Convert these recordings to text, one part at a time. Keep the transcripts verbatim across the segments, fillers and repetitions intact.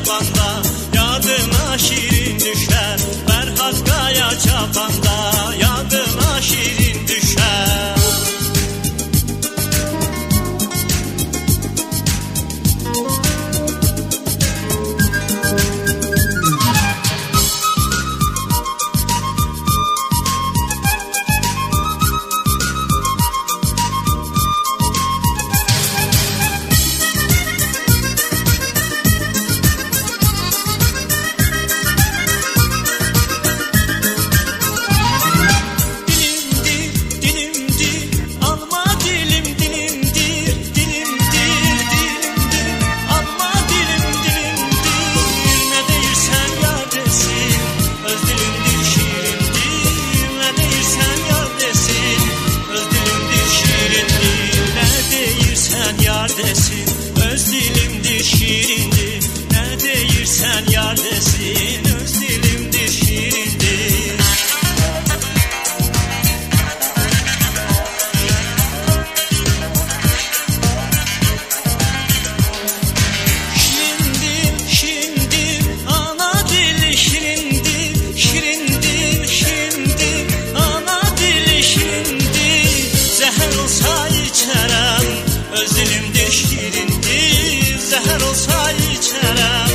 чапанда, ядуна ширин дуьшуьш, Фаргьад къая чапанда, ядуна ширин дуьшуьш. Дилимдир, дилимдир, алма дилим, дилимдир, дилимдир, дилимдир, алма дилим, дилимдир. Не дейирсен, яр десин, оьз дилимдир, шириндир. Не дейирсен, яр десин, оьз дилимдир, шириндир. Не дейирсен, яр десин, оьз дилимдир, шириндир. Не дейирсен, яр десин, оьз дилимдир, шириндир. Шириндир, шириндир, ана дил шириндир, шириндир, шириндир, ана дил шириндир. Зегьер олса ичерем, оьз дилимдир, шириндир. Зегьер олса ичерем,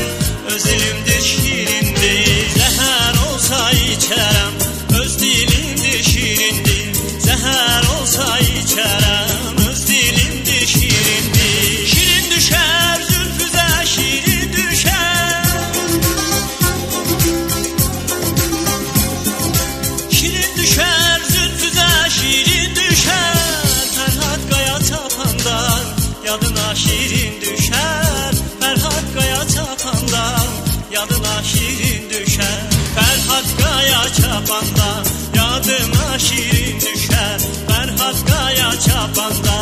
оьз дилимдир, шириндир. Зегьер олса ичерем, оьз дилимдир, шириндир. Зегьер олса ичерем, оьз дилимдир, шириндир. Ширин дуьшуьш зулфуьзе, ширин дуьшуьш. Ширин дуьшуьш зулфуьзе, ширин дуьшуьш. Фаргьад къая чапанда, ядуна ширин дуьшуьш. Фаргьад къая чапанда, ядуна ширин дуьшуьш. Фаргьад къая чапанда, ядуна ширин дуьшуьш. Фаргьад къая чапанда,